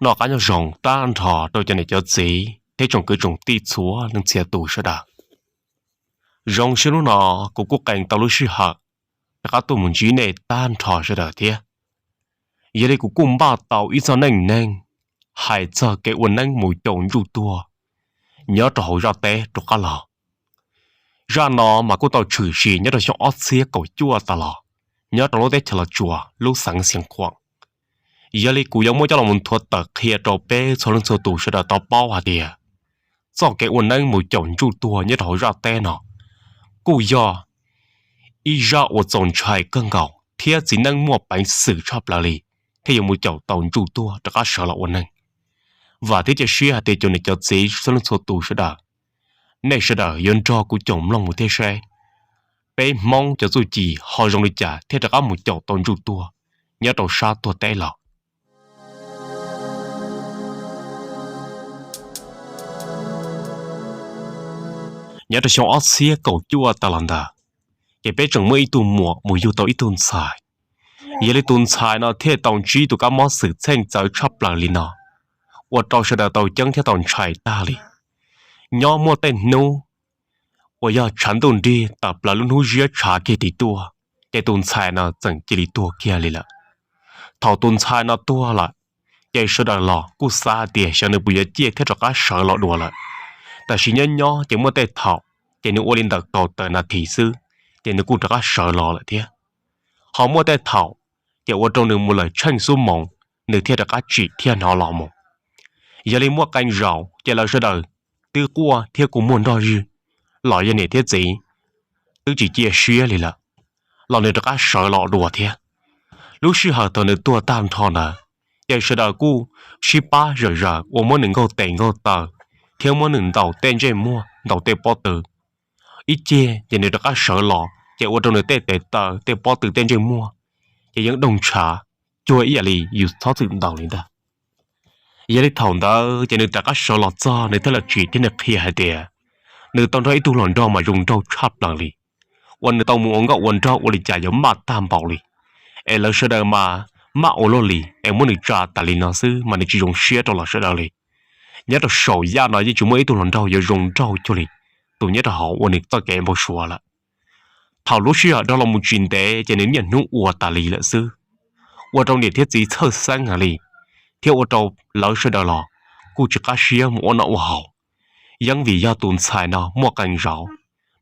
Noj qab nyob zoo tag nrho rau cov niam cov txiv thiab tsoom kwv tsoom tij txhua leej txhia tus sawv daws. Zoo siab hnub no kuv kuj qee tau lub sij hawm rov qab tuaj mus ntsib nej tag nrho sawv daws thiab. Yog li kuv kuj npaj tau ib txoj neej neeg hais txog kev ua neeb mus caum ntsuj tuag nyob rau hauv zaj teb rov qab los. Zaj no mas kuj tau tshwm sim nyob rau xyoo ob txhiab kaum cuaj tas los, nyob rau lub teb chaws Los Tsuas lub xeev Xiav Khuam. Yog li kuv yuav muab coj los mus nthuav tawm qhia rau peb txhua leej txhua tus sawv daws tau paub hais tias txoj kev ua neeb mus caum ntsuj tuag nyob rau hauv zaj teb no kuj yog ib zaj uas txaus ntshai kawg nkaus thiab txiv neeb muaj peev xwm tshaj plaws li thiaj yuav mus caum tau ntsuj tuag rov qab sawv los ua neeg. Vam thiab cia siab hais tias cov niam cov txiv txhua leej txhua tus sawv daws, nej sawv daws yuav nrog kuv caum mloog mus thiab seb peb Hmoob cov txuj ci ho zoo li cas thiaj rov qab mus caum tau ntsuj tuag nyob rau sab tuag teb los. Nyob rau xyoo ob txhiab kaum cuaj tas los ntawd, ces peb tseem muaj ib tug muam mus yug tau ib tug ntxhais. Yog li tus ntxhais no thiaj tau ntsib tus kab mob xwm txheej txawv tshaj plaws li no, ua rau sawv daws tau ceeb thiab tau ntshai tag li. Nyob muaj tej hnub uas yog tshav ntuj nrig tawm plaws lub hnub ziab tshav kiag tim tuaj, ces tus ntxhais no txawm cia li tuag kiag li lawm. Thaum tus ntxhais no tuag lawm, ces sawv daws los kuj xav hais tias xyov nws puas yuav ciaj thiab rov qab sawv los dua lawm. Tab sis nyob nyob ces muaj tej thaum ces nws ua li ntawm kaum tawm nas this xwb, ces nws kuj rov qab sawv los lawm thiab. Ho muaj tej thaum ces ua rau nws mus lawm tsheej xub moos, nws thiaj rov qab tsim thiab hnov los mus. Yog li muaj qee zaus ces lawv sawv daws twb quaj thiab kuj muaj nrog zig, los yog niam thiab txiv twb tsis cia siab li lawm, los nws rov qab sawv los dua thiab. Lub sij hawm thaum nws tuag tag nrho ntawd, ces sawv daws kuj sib pab zawm zaws ua muab nws nkaug tes nkaug taw, thiab muab nws ntaus tej ntsej muag ntaus tej pob tw. Ib ceg ces nws rov qab sawv los ces ua rau nws tej tes taw tej pob tw tej ntsej muag ces yeej doog ntshav, cuag ib yam li yus txhob txwm ntaus li ntag. Yog li thaum ntawd ces nws rov qab sawv los txog nws thiaj los tsim thiab nws qhia hais tias nws tau nrog ib tug hluas nraug mas zoo nraug tshaj plaws li, uas nws tau mus ua nkauj ua nraug ua li cas yuav maj tag npaum li, es lawv sawv daws mas maj ua luaj li es muab nws tsa tas li no xwb mas nws tsis zoo siab rau lawv sawv daws li. Nyob rau saum yaj no yeej tsis muaj ib tug hluas nraug yuav zoo nraug cuag li tus nyob rau hauv uas nws txoj kev npau suav lawm. Thaum lub sij hawm dhau los mus tsis ntev ces nws niaj hnub ua tas li lawm xwb, ua rau niam thiab txiv txhawj xeeb heev li, thiab ua rau lawv sawv daws los kuj tsis qab siab mus ua noj ua haus. Yeej vim yog tus ntxhais no muaj qee zaus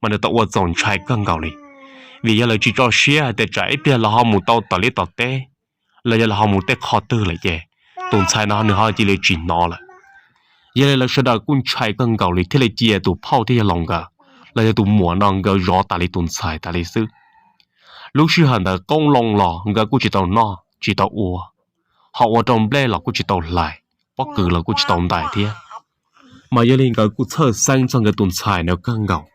mas nws tau ua txaus ntshai kawg nkaus li, vim yog lawv tsis tso siab hais tias tsam ib pliag los ho mus tau tom liaj tom teb, los yog los ho mus tej qhov twg lawm ces tus ntxhais no nws ho cia li tsis hnov lawm. Yog li lawv sawv daws kuj ntshai kawg nkaus li thiaj li cia tus phauj thiab yawg laus nkawd, los yog tus muam no nkawd zov tas li tus ntxhais tas li xwb. Lub sij hawm ntawd qoob loo los nkawd kuj tsis tau noj tsis tau ua, ho ua rau nplej los kuj tsis tau hlais, pob kws los kuj tsis tau ntais thiab. Mas yog li nkawd kuj txhawj xeeb txog nkawd tus ntxhais no kawg nkaus.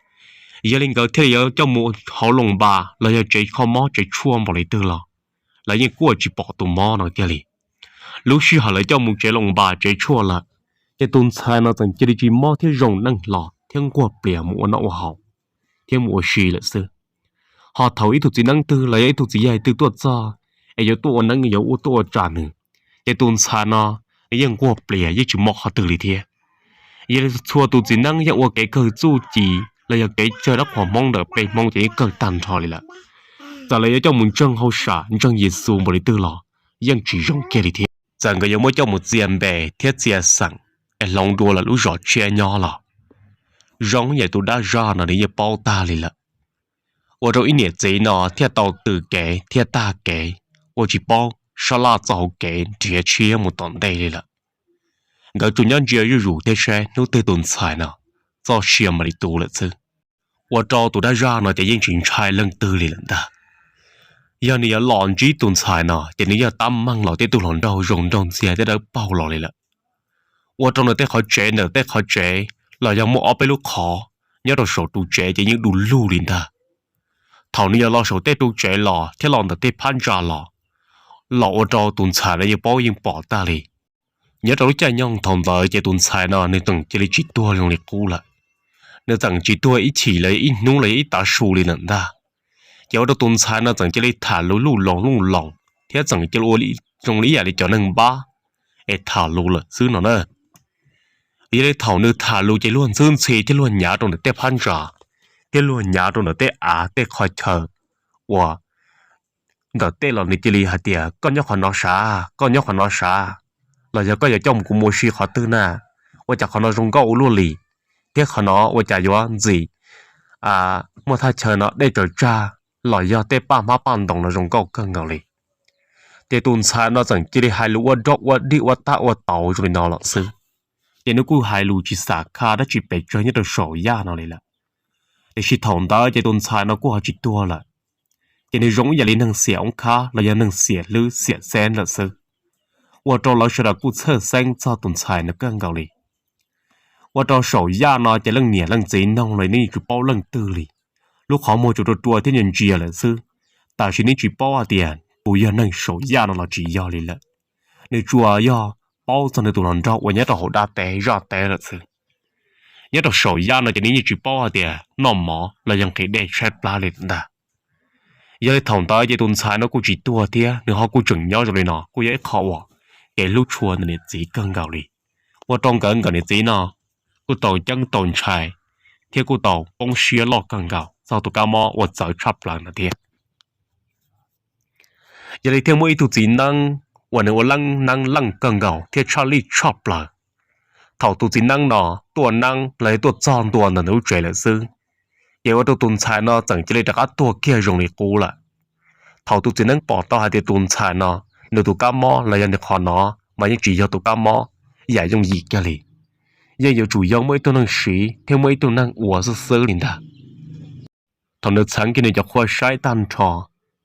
Yog li nkawd thiaj li yuav coj mus hauv loos npas los yog tsev kho mob tsev tshuaj npaum li twg los lawv yeej kuaj tsis pom tus mob no kiag li. Lub sij hawm lawv coj mus tsev loos npas tsev tshuaj lawm, ces tus ntxhais no txawm cia li tsis mob thiab zoo neej hlo thiab nquag plias mus ua noj ua haus thiab mus ua si lawm xwb. Ho thaum ib tug txiv neeb twg los yog ib tug txiv yaig twg tuaj txog es yuav tuaj ua neeb yuav ua tuaj ua tsa nws, ces tus ntxhais no nws yeej nquag plias yeej tsis mob qhov twg li thiab. Yog li txhua tus txiv neeb yeej ua kev kawg txuj ci los yog kev cawg dab qhuas Hmoob ntawm peb Hmoob ces yeej kawg tag nrho li lawm. Txawm lawv yuav coj mus ntseeg hauj sam ntseeg Yexus npaum li twg los yeej tsis zoo kiag li thiab. Txawm nkawd yuav muab coj mus txia npe thiab txia xeem es hloov dua lawm lub zos tshiab nyob los, zoo yam tus dab zaj no nws yeej paub tag li lawm. Ua rau ib niam txiv no thiaj tau tw kev thiab tag kev, ua tsis paub sab laj txoj hauv kev nrhiav tshiab mus tom ntej li lawm. Nkawd tsuas nyob ntsia zuj zus thiab saib hnub twg tus ntxhais no txoj sia mam li tu lawm xwb. Ua rau tus dab zaj no ces yeej tsis ntshai leej twg li lawm ntag. Yog nws yuav los ntsib tus ntxhais no ces nws yog tab meeg los tej tug hluas nraug zoo nraug ntxiag thiab dawb paug los li lawm. Ua rau nws tej qhov tsev ntawm tej qhov tsev los yog muaj ob peb lub qhov nyob rau saum ru tsev ces yeej du lug li ntag. Thaum nws yog los saum tej ru tsev los thiab los ntawm tej phab ntsa los, los ua rau tus ntxhais no yeej paub yeej pom tag li. Nyob rau lub caij nyoog thaum ntawd ces tus ntxhais no nws txawm cia li tsis tuag zoo li qub lawm. Nws txawm tsis tuag ib chim los yog ib hnub los yog ib tav su li lawm ntag. Ces ua rau tus ntxhais no txawm cia li tham lus luj loos luj loos thiab txawm cia li ua zoo li ib yam li cov neeg npab, es tham lus lawm xwb no na. Yog li thaum nws tham lus ces luag ntxhwb ntxhi thiab luag nyav rau ntawm tej phab ntsa, thiab luag nyav rau ntawm tej av tej qhov chaw uas ntawm tej los nws cia li hais tias, koj nyob qhov no sav, koj nyob qhov no sav, los yog koj yuav coj mus kuv mus ua si qhov twg na, ua cas qhov no zoo nkauj ua luaj li, thiab qhov no ua cas yuav ntxim muaj thaj chaw no dej tsaws tsag, los yog tej paj hmab paj ntoos no zoo nkauj kawg nkaus li. Ces tus ntxhais no txawm cia li hais lus ua rog ua dig ua tag ua tauv zoo li no lawm xwb. Ces nws kuj hais lus tsis xam khaj dab tsi pes tsawg nyob rau saum yaj no li lawm. Tiam sis thaum ntawd ces tus ntxhais no kuj ho tsis tuag lawm, ces nws zoo ib yam li neeg xiam oob khab los yog neeg xiam hlwb xiam xeeb lawm xwb. Ua rau lawv sawv daws kuj txhawj xeeb txog tus ntxhais no kawg nkaus li. Ua rau saum yaj no ces leej niam leej txiv noog los nej yeej tsis paub leej twg li. Lub qhov muag tsuas rua rua thiab ntsia ntsia lawm xwb, tab sis nej tsis paub hais tias tus yog neeg saum yaj no los tsis yog li lawm. Nws tsuas yog paub txog nws tus hluas nraug uas nyob rau hauv dab teb zaj teb lawm xwb. Nyob rau saum yaj no ces nws yeej tsis paub hais tias noj mov los yog nqhis dej tshaib plab li ntag. Yog li thaum ntawd ces tus ntxhais no kuj tsis tuag thiab nws ho kuj tseem nyob zoo li no kuj yog ib qho uas kev hlub tshua ntawm niam txiv kawg nkaus li. Ua rau nkawd nkawm niam txiv no kuj tau ceeb tau ntshai thiab kuj tau poob siab loj kawg nkaus txog tus kab mob uas txawv tshaj plaws no thiab. Yog li thiaj muaj ib tug txiv neeb uas nws ua leej neeb leej kawg nkaus thiab tshaj lij tshaj plaws. Thaum tus txiv neeb no tuaj neeb los yog tuaj txog ntua ntawm nws lub tsev lawm xwb, ces ua rau tus ntxhais no txawm cia li rov qab tuag kiag zoo li qub lawm. Thaum tus txiv neeb pom tau hais tias tus ntxhais no nws tus kab mob los yog nws qhov no mas yeej tsis yog tus kab mob yam yooj yim kiag li, yeej yuav tsum yog muaj ib tug neeg siv thiab muaj ib tug neeg ua xwb xwb li ntag. Thaum nws txheev kiag nws cov qhua saib tag nrho,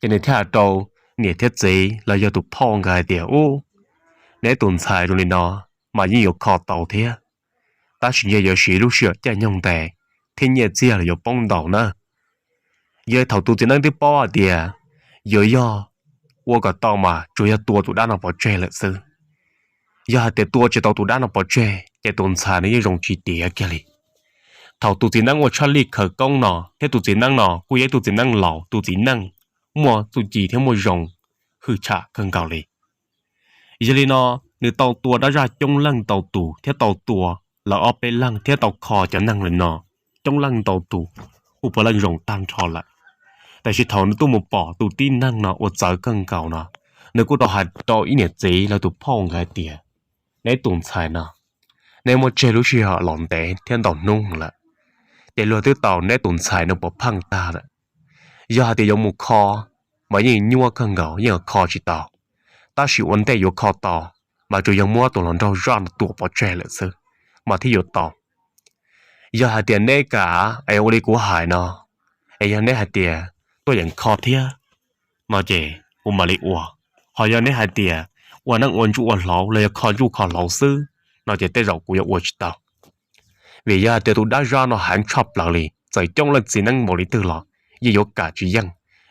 ces nws thiaj hais rau niam thiab txiv los yog tus phauj nkawd hais tias, ub, neb tus ntxhais zoo li no mas yeej yuav kho tau thiab, tab sis ntshe yuav siv lub sij hawm caij nyoog ntev thiab nyiaj txiag los yuav poob ntau na. Yog thaum tus txiv neeb twb paub hais tias yuav yog ua kom tau mas tsuas yog tua tus dab no pov tseg lawm xwb. Yog hais tias tua tsis tau tus dab no pov tseg ces tus ntxhais no yeej zoo tsis tiav kiag li. Thaum tus txiv neeb ua tshaj lij khawv koob no thiab tus txiv neeb no kuj yog ib tug txiv neeb laus, tus txiv neej muaj txuj ci thiab muaj zoo hwj cham kawg nkaus li. Yog li no, nws tau tua dab zaj coob leej ntau tus thiab tau tua lawv ob peb leeg thiab tau kho cov neeg li no coob leej ntau tus, kuj puav leej zoo tag nrho lawm. Tab sis thaum nws tuaj mus pom tus tib neeg no ua txawv kawg nkaus no, nws kuj tau hais rau ib niam txiv lawv tus phauj nkawd hais tias, neb tus ntxhais no, neb muab tseg lub sij hawm los ntev thiab ntau hnub lawm, ces luag twb tau neb tus ntxhais no puas pheej tag lawm. Yog hais tias yuav mus kho mas yeej nyuaj kawg nkaus yeej kho tsis tau, tab sis ua ntej yuav kho tau mas tsuas yog muab tus hluas nraug zaj no tua pov tseg lawm xwb mas thiaj yuav tau. Yog hais tias neb kam es ua li kuv hais no, es yog neb hais tias tuaj yeem kho thiab no ces kuv mam li ua. Ho yog neb hais tias ua neeb ua ntsuj ua hlauv los yog kho ntsuj kho hlauv xwb no ces tej zaum kuv yuav ua tsis tau. Vim yog hais tias tus dab zaj no heev tshaj plaws li, txawm coob leej txiv neeb npaum li twg los yeej yuav kam tsis yeej,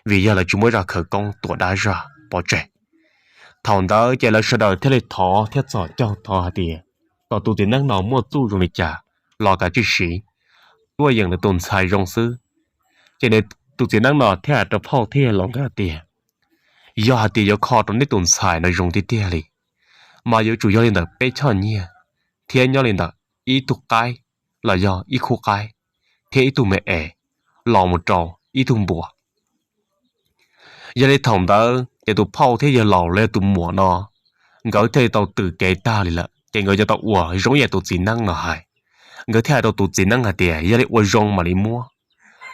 vim yog lawv tsis muaj zaj khawv koob tua dab zaj pov tseg. Thaum ntawd ces lawv sawv daws thiaj li thov thiab txhos caug thov hais tias kom tus txiv neeb no muaj txuj zoo li cas los kav tsij siv, tuaj yeem nws tus ntxhais zoo xwb. Ces nws tus txiv neeb no thiaj hais rau phauj thiab laus nkawd hais tias, yog hais tias yuav kho rau neb tus ntxhais no zoo tiag tiag li, mas yuav tsum yog li ntawm peb choj nyiaj thiab nyob li ntawm ib tug qaib los yog ib khub qaib thiab ib tug me es los mus rau ib tug npua. Yog li thaum ntawd ces tus phauj thiab yawg laus los yog tus muam no, nkawd thiaj li tau tws kev tag li lawm ces nkawd yuav tau ua zoo ib yam tus txiv neeb no hais. Nkawd thiaj hais rau tus txiv neeb hais tias yog li ua zoo mam li muab,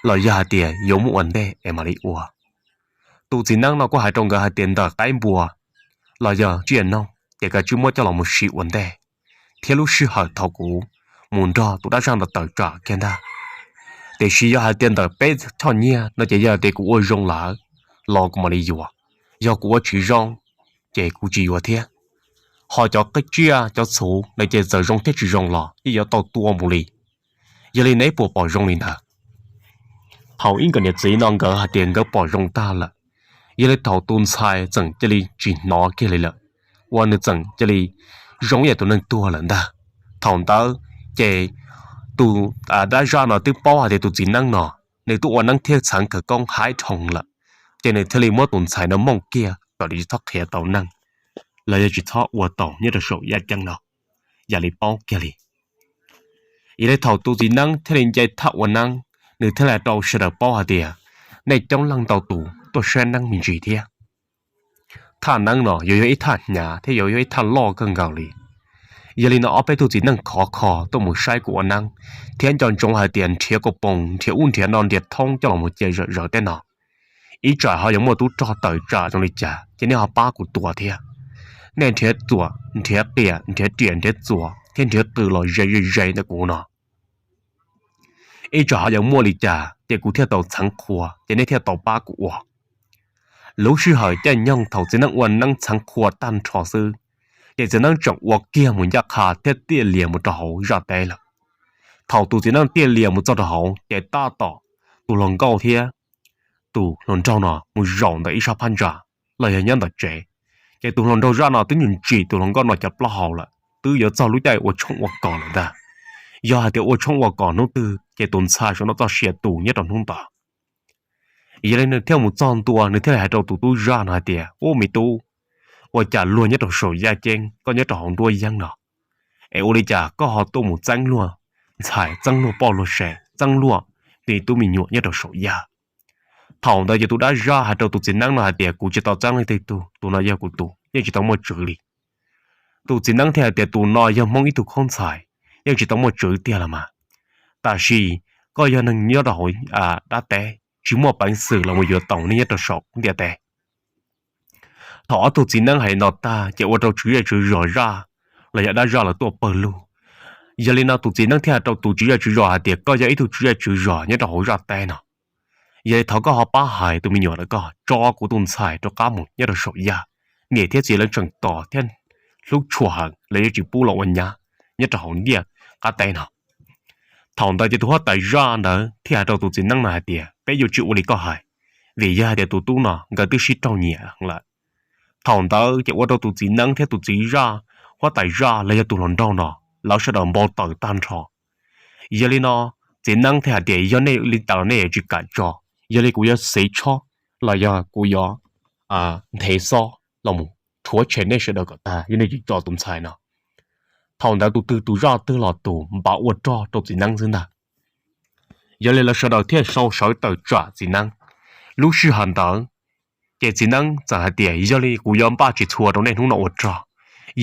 los yog hais tias yuav muab ua ntej es mam li ua. Tus txiv neeb no kuj hais rau nkawd hais tias ntawm qaib npua los yog tsiaj noog ces kav tsij muab coj los mus siv ua ntej, thiab lub sij hawm thaum kuv mus nrog tus dab zaj no tawm tsam kiag ntag. Tiam sis yog hais tias ntawm peb choj nyiaj no ces yog tias kuv ua zoo lawm los kuv mam li yuav, yog kuv ua tsis zoo ces kuv tsis yuav thiab. Ho cov qib tsiaj cov txhuv no ces txawm zoo thiab tsis zoo los yeej yuav tau tua mus li. Yog li neb puas pom zoo li ntawd? Thaum ib nkawm niam txiv no nkawd hais tias nkawd pom zoo tag lawm, yog li thaum tus ntxhais txawm cia li tsis hnov kiag li lawm, ua nws txawm cia li zoo ib yam tus neeg tuag lawm ntag. Thaum ntawd ces tus dab zaj no twb paub hais tias tus txiv neeb no nws twb ua neeb thiab txheev khawv koob haib dhoo lawm, ces nws thiaj li muab tus ntxhais no mooj kiag kom nws tsis txhob qhia tau neeg. los yog tsis txhob ua tau nyob rau saum yaj ceeb no. Yam li paub kiag li. Yog li thaum tus txiv neeb thiaj li nce thaj ua neeb, nws thiaj li rau sawv daws paub hais tias nej coob leej ntau tus tuaj saib neeb me ntsis thiab. Thaj neeb no yuav yog ib thaj hnyav thiab yuav yog ib thaj loj kawg nkaus li. Yog li no ob peb tug txiv neej khov kho tuaj mus saib kuv ua neeb, thiab nco ntsoov hais tias nrhiav kaus poos nrhiav ub nrhiav no nrhiav thoob coj los mus cia zawm zawv teb no. Ib tsam ho yuav muaj tub rog tawm tsam zoo li cas ces nej ho pab kuv tua thiab. Nej nrhiav txuam nrhiav qias nrhiav riam nrhiav txuas thiab nrhiav qws los ze ze ze ntawm kuv no, ib tsam ho yuav muaj li cas ces kuv thiaj tau txheev qhua ces nej thiaj tau pab kuv ua. Lub sij hawm caij nyoog thaum txiv neeb ua neeb txheev qhua tag nrho xwb, ces txiv neeb tseem ua kiag mus ncaj qha thiab tiaj lias mus rau hauv zaj teb lawm. Thaum tus txiv neeb tiaj lias mus txog rau hauv ces tab tom tus hluas nkauj thiab tus hluas nraug no mus zaum ntawm ib sab phab ntsa los yog nyob ntawm tsev. Ces tus hluas nraug zaj no twb ntsim ntsim tus hluas nkauj no cov plaub hau lawm, twb yuav txog lub caij ua tshoob ua kos lawm ntag. Yog hais tias ua tshoob ua kos hnub twg ces tus ntxhais saum no txoj sia tus nyob rau hnub ntawd. Yog li nws thiaj mus txog ntua nws thiaj li hais rau tus tub zaj no hais tias, Ub me tub, ua cas luag nyob rau saum yaj ceeb koj nyob rau hauv nruab yeeb no, es ua li cas koj ho tuaj mus txeeb luag ntxhais txeeb luag poj luag sev txeeb luag tib tub me nyuam nyob rau saum yaj? Thaum ntawd ces tus dab zaj hais rau tus txiv neeb no hais tias, Kuv tsis tau txeeb leej twg tug, tus no yog kuv tus, yeej tsis tau muaj tswv li. Tus txiv neeb thiaj hais tias, Tus no yog Hmoob ib tug khaub ntxhais, yeej tsis tau muaj tswv tiag los mas. Tab sis koj yog neeg nyob rau hauv dab teb tsis muaj peev xwm los mus yuav tau nej nyob rau saum ntiaj teb. Thaum ob tug txiv neeb hais li no tag ces ua rau tswv zej tswv zos zaj los yog dab zaj lawv tuaj pawg lug. Yog li no tus txiv neeb thiaj hais rau tus tswv zej tswv zos hais tias, Koj yog ib tug tswv zej tswv zos nyob rau hauv zaj teb no, yog li thov koj ho pab hais tus me nyuam ntawd kom tso kuv tus ntxhais rov qab mus nyob rau saum yaj. Niam thiab txiv lawv tseem tos thiab hlub tshua heev, lawv yuav tsis pub los ua nyab nyob rau hauv ntiaj qab teb no. Thaum ntawd ces tus huab tais zaj ntawd thiaj hais rau tus txiv neeb no hais tias, Peb yuav tsis ua li koj hais, vim yog hais tias tus tub no nkawd twb sib raug nyiam lawm. Thaum ntawd ces ua rau tus txiv neeb thiab tus txiv zaj, huab tais zaj los yog tus hluas nraug no, lawv sawv daws npau taws tag nrho. Yog li no txiv neeb thiaj hais tias, Yog nej li cas los nej yuav tsis kam tso, yog li kuv yuav xiv tshob los yog kuv yuav nthev xob los mus rhuav tshem nej sawv daws kom tag yog nej tsis tso tus ntxhais no. Thaum ntawd tus twg tus zaj twg los tus npav ua rog rau txiv neeb xwb ntag. Yog li lawv sawv daws thiaj sau sawv tawm tsam txiv neeb. Lub sij hawm ntawd ces txiv neeb txawm hais tias, Yog li kuv yuav npaj tsis txhua rau nej hnub no ua rog,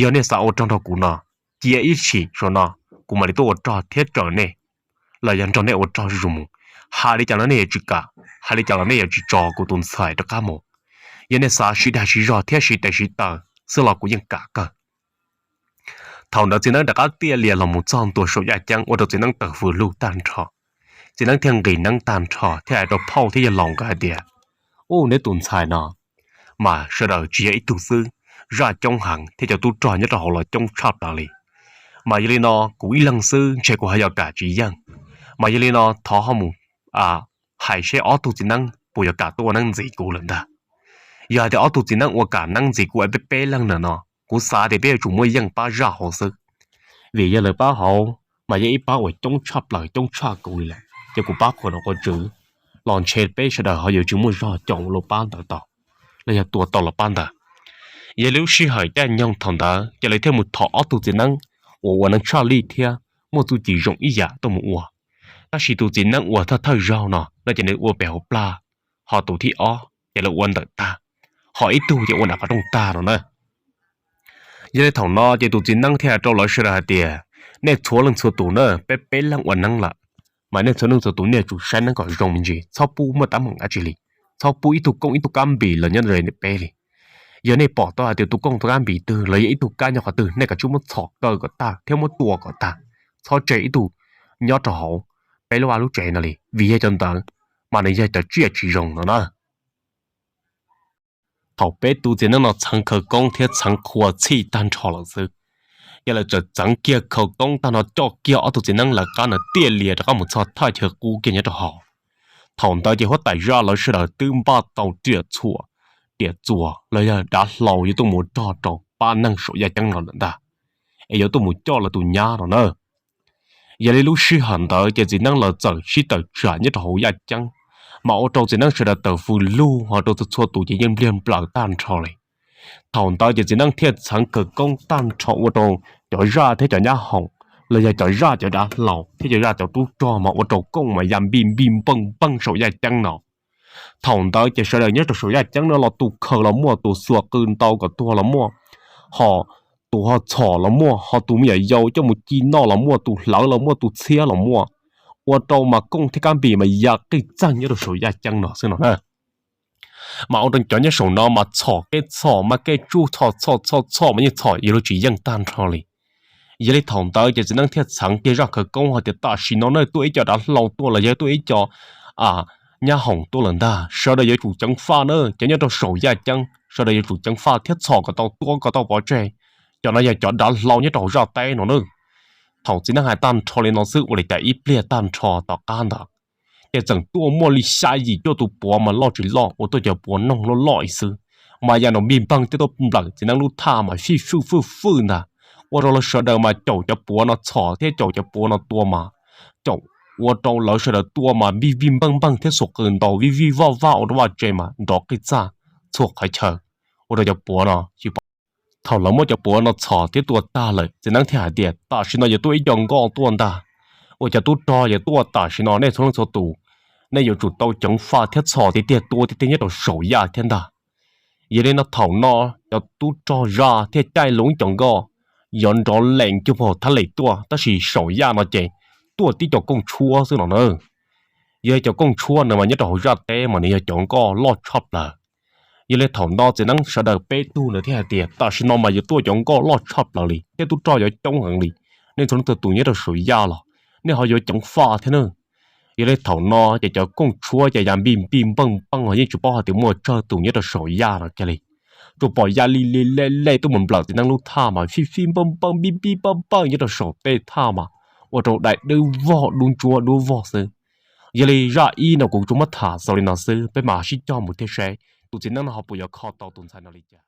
yog nej xav ua rog nrog kuv no, cia ib sim saum no kuv mam li tuaj ua rog thiab raws nej los yog nrog nej ua rog zuj zus mus. Hais li cas los nej yuav tsis kam, hais li cas los nej yuav tsis tso kuv tus ntxhais rov qab mus. Yog nej xav siv dag siv zog thiab siv tes siv taw xwb los kuv yeej kam kawg. Thaum ntawd txiv neeb rov qab tiaj lias los mus txog ntua saum yaj ceeb ua rau txiv neeb tawm fws lug tag nrho. Txiv neeb thiaj nqis neeb tag nrho thiab hais rau phauj thiab yawg laus nkawd hais tias, Ub, neb tus ntxhais no mas sawv daws tsis yog ib tug xwb, zaj coob heev thiab cov tub rog nyob rau hauv los coob tshaj plaws li. Mas yog li no kuv ib leeg xwb ntshe kuv ho yuav kam tsis yeej. Mas yog li no thov ho mus hais seb ob tug txiv neeb puas yuav kam tuaj ua neeb ntxiv kuv lawm ntag. Yog hais tias ob tug txiv neeb ua kam neeb ntxiv kuv es peb peb leeg ntawm no, kuv xav tias peb yuav tsum muaj yeej pab zaj hauv xwb. Vim yog lawv pab hauv mas yog ib pab uas coob tshaj plaws coob tshaj kuv li lawm, ces kuv pab qhuas nom qhuas tswv los ntshe peb sawv daws ho yuav tsis muaj zog caum los pab ntawd tau, los yog tua tau los pab ntawd. Yog li lub sij hawm caij nyoog thaum ntawd ces lawv thiaj mus thov ob tug txiv neeb uas ua neeb tshaj lij thiab muaj txuj ci zoo ib yam tuaj mus ua. Tab sis tus txiv neeb uas thawj thawj zaug no no ces nws ua pem hauv plag, ho tus thib ob ces lawv ua ntawm tag, ho ib tug ces ua nram qhov rooj tag no na. Yog li thaum no ces tus txiv neeb thiaj hais rau lawv sawv daws hais tias, Nej txhua leej txhua tus na, peb peb leeg ua neeb lawm, mas nej txhua leej txhua tus nej yuav tsum saib neeb kom zoo me ntsis, txhob pub muaj teeb meem dab tsi li, txhob pub ib tug kooj ib tug kab npis los nyob ze peb li. Yog nej pom tau hais tias tus kooj tus kab npis twg los yog ib tug kab nyob qhov twg, nej kav tsij muab txhom kaw kom tag thiab muab tua kom tag, txhob tseg ib tug nyob rau hauv peb lub vaj lub tsev no li, vim yog cov ntawd mas nws yog cov tsiaj tsis zoo no na. Thaum peb tus txiv neeb no txheev khawv koob thiab txheev qhua txhij tag nrho lawm xwb, ces lawv txawm txeev kiag khawv koob tag nrho coj kiag ob tug txiv neeb lawv qab ntawd tiaj lias rov qab mus txog thaj chaw qub kiag nyob rau hauv. Thaum ntawd ces huab tais zaj lawv sawv daws twb npaj tau riam txhuam, riam txuas los yog dav hlau yuav tuaj mus ua rog rau pab neeg saum yaj ceeb no lawm ntag, es yuav tuaj mus coj lawv tus nyab no na. Yog li lub sij hawm ntawd ces txiv neeb lawv txawm sib tawm tsam nyob rau hauv yaj ceeb, mas ua rau txiv neeb sawv daws tawm fws lug ho rau txhua txhua tus ces yeej npliag nplaws tag nrho li. Thaum ntawd ces txiv neeb thiaj txheev khawv koob tag nrho ua rau cov zaj thiab cov nyab hoom, los yog cov zaj cov dav hlau thiab cov zaj cov tub rog mas ua rau kooj mas ya npij npij npeej npeej saum yaj ceeb no. Thaum ntawd ces sawv daws nyob rau saum yaj ceeb no los tus khaws los muaj, tus xuas qw ntaus kom tuag los muaj, ho tus ho txhom los muaj, ho tus me nyuam yaus coj mus ci noj los muaj, tus hlawv los muaj, tus txhiab los muaj, ua rau mas kooj thiab kab npis mas ya qij txeeg nyob rau saum yaj ceeb no xwb no na. Mas ua rau cov nyob saum no mas txhom kev txhom mas kev tsuj txhom txhom txhom txhom mas yeej txhom yuav luag tsis yeej tag nrho li. Yog li thaum ntawd ces txiv neeb thiaj txheev kiag zaj khawv koob hais tias tam sim no nej tuaj ib co dav hlau tuaj los yog tuaj ib co nyab hoom tuaj lawm ntag, sawv daws yuav tsum ceev faj na, cov nyob rau saum yaj ceeb sawv daws yuav tsum ceev faj thiab txhom kom tau tua kom tau pov tseg. Cov no yog cov dav hlau nyob rau hauv zaj teb no na. Thaum txiv neeb hais tag nrho li no xwb ua li cas ib pliag tag nrho tom qab ntawd ces txawm tuaj muaj li xya yim cuaj tus puav mas loj tsis loj ua tuaj cov puav noog loj loj ib xwb, mas ya nrov npij npeej thiab tuaj nplawm txiv neeb lub thaj mas fij fwj fwj fwj ntag. Ua rau lawv sawv daws mas caum cov puav no txhom thiab caum cov puav no tua mas caum ua rau lawv sawv daws tua mas npij npij npeej npeej thiab xuas qw ntaus vij vij vaj vaj ua rau vaj tse mas nrov qij txaj txhua qhov chaw, ua rau cov puav no tsis pom. Thaum lawv muab cov puav no txhom thiab tua tag lawm txiv neeb thiaj hais tias tam sim no yuav tuaj ib co nkoj tuaj ntag, ua cov tub rog yuav tuaj tam sim no nej txhua leej txhua tus, nej yuav tsum tau ceev faj thiab txhom tiag tiag tua tiag tiag nyob rau saum yaj thiab ntag. Yog li no thaum no cov tub rog zaj thiaj caij loo ib co nkoj yuav nrov lees cuag phaum thab lem tuaj, tab sis saum yaj no ces tuaj tib co kooj tshuab xwb no na. Yog cov kooj tshuab no mas nyob rau hauv zaj teb mas nws yog cov nkoj loj tshaj plaws. Yog li thaum no txiv neeb sawv daws peb tug ntawd thiaj hais tias tam sim no mas yuav tuaj cov nkoj loj tshaj plaws li thiab tub rog yuav coob heev li, nej txhua leej txhua tus nyob rau saum yaj los nej ho yuav ceev faj thiab na. Yog li thaum no ces cov kooj tshuab ces ya npij npij npeej npeej los yeej tsis paub hais tias muaj tsawg tus nyob rau saum yaj no kiag li. Tsuas pom ya li li lej lej tuaj mus nplawm txiv neeb lub thaj mas fij fij npeej npeej npij npij npeej npeej nyob rau saum tej thaj mas ua rau dai dub vog dub ntsuab dub vog xwb. Yog li zaj ib no kuv tsuas muab tham xaus li no xwb, peb mam sib cog mus thiab seb tus txiv neeb no ho puas yuav kho tau tus ntxhais no li cas.